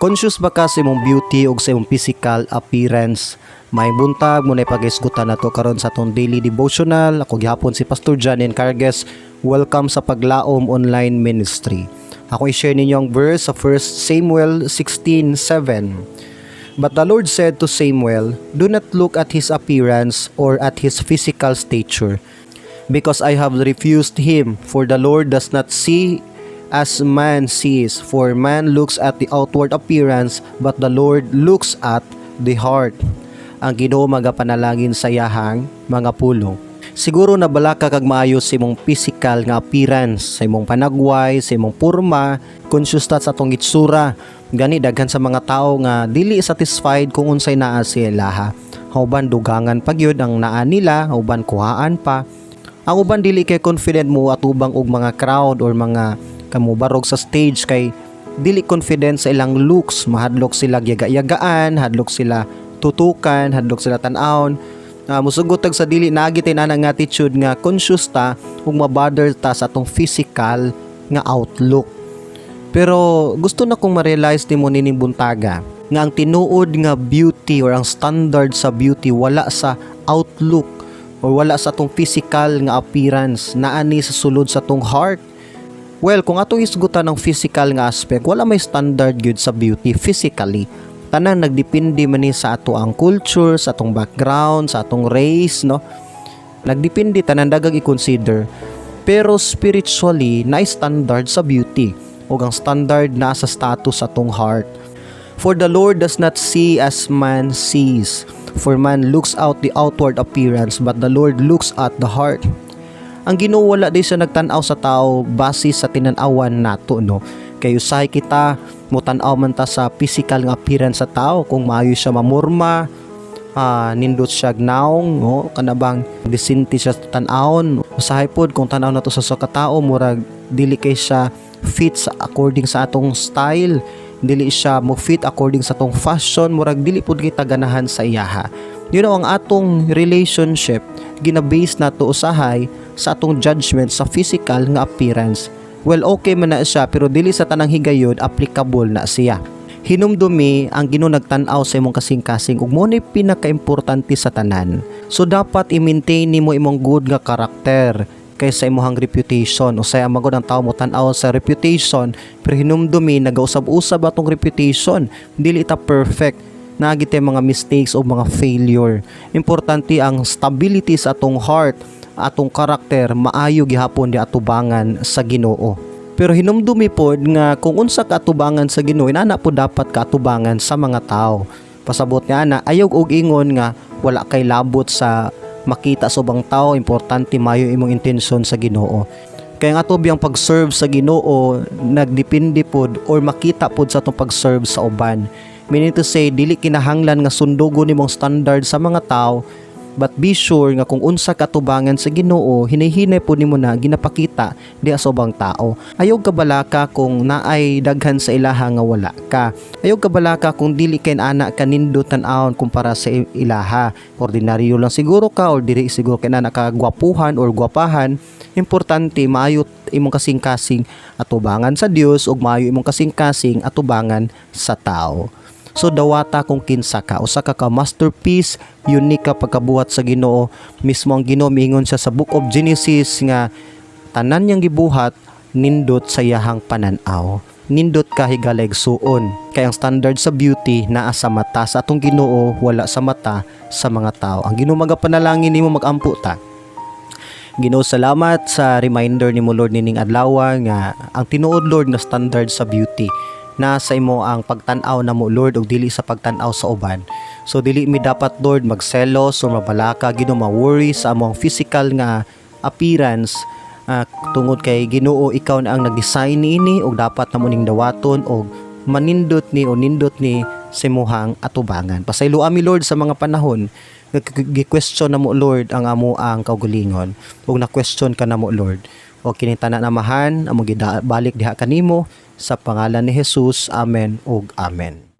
Conscious ba ka sa imong beauty ug sa imong physical appearance? May buntag mo na pag-isgutan nato karon sa atong daily devotional. Ako gihapon si Pastor John Encargues. Welcome sa Paglaom Online Ministry. Ako i-share ninyo ang verse sa 1 Samuel 16:7. But the Lord said to Samuel, "Do not look at his appearance or at his physical stature, because I have refused him, for the Lord does not see as man sees, for man looks at the outward appearance, but the Lord looks at the heart." Ang Ginoo magapanalangin sa iyahang mga pulong. Siguro nabalaka kag maayo sa imong physical nga appearance, sa imong panagway, sa imong porma, conscious ta sa atong itsura. Gani daghan sa mga tao nga dili satisfied kung unsay naa sa ilaha. Uban dugangan pa gyud ang naa nila, uban kuhaan pa. Ang uban dili kay confident mo atubang og mga crowd or mga kamubarog sa stage kay dili confident sa ilang looks, mahadlok sila yaga-yagaan, hadlok sila tutukan, hadlok sila tan-awon. Musugot tag sa dili naa gyud ana nga attitude nga conscious ta ug mabother ta sa atong physical nga outlook. Pero gusto na kong ma-realize nimo nining buntaga nga ang tinuod nga beauty or ang standard sa beauty wala sa outlook or wala sa atong physical nga appearance, naa ni sa sulod sa atong heart. Well, kung atong isgutan ang physical nga aspect, wala may standard gyud sa beauty physically. Tanan nagdepende man ni sa ato ang culture, sa atong background, sa atong race, no? Nagdepende tanan, daghang i-consider. Pero spiritually, na standard sa beauty. O ang standard na sa status sa atong heart. For the Lord does not see as man sees. For man looks out the outward appearance, but the Lord looks at the heart. Ang Ginoo wala di siya nagtan-aw sa tao base sa tinan-awan nato, no? Kay usahay kita mutan-aw man ta sa physical nga appearance sa tao, kung maayo siya mamurma, nindot siya naong, no, kana bang disente siya sa tan-awon. Usahay pod kung tan-aw nato sa usa ka tao, murag dili kay siya fit sa according sa atong style, dili siya mo fit according sa atong fashion, murag dili pud kita ganahan sa iyaha. Ang atong relationship gina-base nato usahay sa atong judgment sa physical nga appearance. Well, okay man na siya, pero dili sa tanang higayon applicable na siya. Hinumdumi, ang Ginoo nagtan-aw sa imong kasing-kasing ug mo ni pinakaimportante sa tanan. So dapat i-maintain nimo imong good nga karakter kaysa imong reputation. Usay ang magod ang tao mo tan-aw sa reputation, pero hinumdumi, nagausab-usab atong reputation. Dili ta perfect, naa gyud mga mistakes o mga failure. Importante ang stability sa atong heart, atong karakter, maayo gihapon di atubangan sa Ginoo. Pero hinumdumi pod nga kung unsa ka atubangan sa Ginoo, inana pod dapat kaatubangan sa mga tao. Pasabot nga ana, ayaw og ingon nga wala kay labot sa makita sa ubang tao, importante maayo imong intensyon sa Ginoo. Kaya nga ato biyang pag-serve sa Ginoo nagdepende pod or makita pod sa atong pag-serve sa uban. Meaning to say, dili kinahanglan nga sundugon nimong standard sa mga tao, but be sure nga kung unsa katubangan sa Ginoo, hinay-hinay po nimo na ginapakita diha sa ubang tao. Ayaw kabalaka kung naay daghan sa ilaha nga wala ka. Ayaw kabalaka kung dili kay ana ka nindot tan-awon kumpara sa ilaha. Ordinaryo lang siguro ka or dili siguro kay ana ka gwapuhan or gwapahan. Importante maayo imong kasing-kasing atubangan sa Dios ug maayo imong kasing-kasing atubangan sa tao. So dawata kung kinsa ka, usa ka ka masterpiece, unique ka pagkabuhat sa Ginoo. Mismo ang Ginoo miingon siya sa Book of Genesis nga tanan niyang gibuhat nindot sa iyahang panan-aw. Nindot ka, higala igsuon. Kay ang standard sa beauty naa sa mata sa atong Ginoo, wala sa mata sa mga tao. Ang Ginoo magapanalangin nimo, magampo ta. Ginoo, salamat sa reminder nimo, Lord, nining adlaw nga ang tinuod, Lord, nga standard sa beauty nasa imo ang pagtan-aw namo, Lord, ug dili sa pagtan-aw sa uban. So dili mi dapat, Lord, magselos o mabalaka, Ginoo, ma-worry sa among physical nga appearance tungod kay Ginoo, ikaw na ang nag-design niini ug dapat namo ning dawaton og manindot ni o nindot ni sa imuhang atubangan. Pasaylo ami, Lord, sa mga panahon gi-question namo, Lord, ang amo ang kaugalingon ug na-question ka namo, Lord. O kini tanan, Amahan, amo balik diha kanimo sa pangalan ni Jesus. Amen ug amen.